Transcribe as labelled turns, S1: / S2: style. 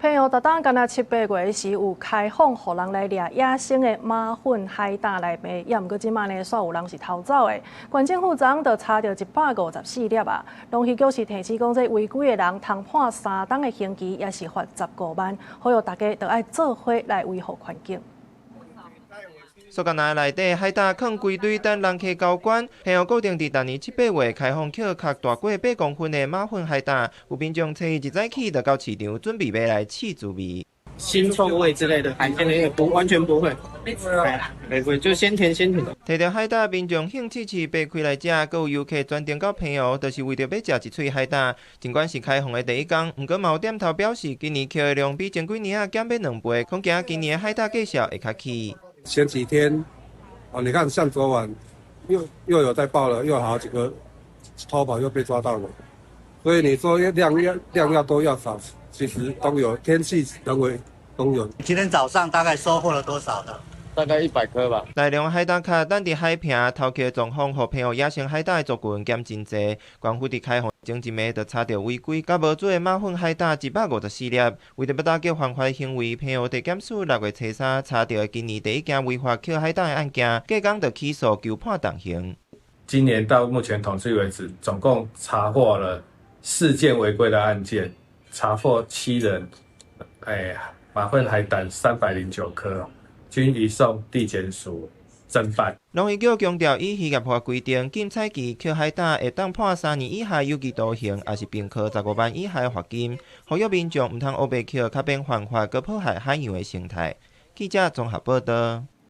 S1: 澎湖逐冬干焦七八月時有開放，予人來掠野生的馬糞海膽來賣，也毋過這馬呢，煞有人是偷走的。縣政府昨昏就查著154粒啊！農漁局是提醒講，這違規的人通判3冬的刑期，抑是罰15萬，呼籲大家著愛做伙來維護環境。
S2: 塑膠籃內底海膽囥規堆等人客交關，澎湖固定佇逐年七八月開放抾較大過8公分的馬糞海膽，有民眾初一早起就到市場準備買來試滋味。
S3: 腥臭味之類的，海鮮的不完全不會，不會就鮮甜鮮甜的。
S2: 提著海膽，民眾興致致爬開來食，閣有遊客專程到澎湖，就是為著欲食一喙海膽。儘管是開放的第一工，毋過嘛有店頭表示，今年抾的量比前幾年仔減欲2倍，恐驚今年的海膽價數會較起。
S4: 前幾天，哦，你看像昨晚又有在報了，又好幾個偷跑又被抓到了，所以你說量要多要少，其實都有，天氣人為都有。
S5: 今天早上大概收穫了多少呢？
S6: 大概100顆吧。
S2: 大量海膽殼等佇海坪偷抾的狀況，予澎湖野生海膽的族群減真濟。縣府佇開放前一暝就查著違規佮無主的馬糞海膽154粒。為著欲打擊犯法行為，澎湖地檢署6月初三查著今年第一件違法抾海膽的案件，隔工就起訴求判重刑。
S7: 今年到目前統計為止，總共查獲了4件違規的案件，查獲7人，馬糞海膽309顆。均移送地檢署偵辦。
S2: 農漁局強調，依漁業法規定，禁採期抾海膽會當判3年以下有期徒刑，抑是併科15萬以下的罰金。呼籲民眾毋通烏白抾，較免犯法，閣破壞海洋的生態。記者綜合報導。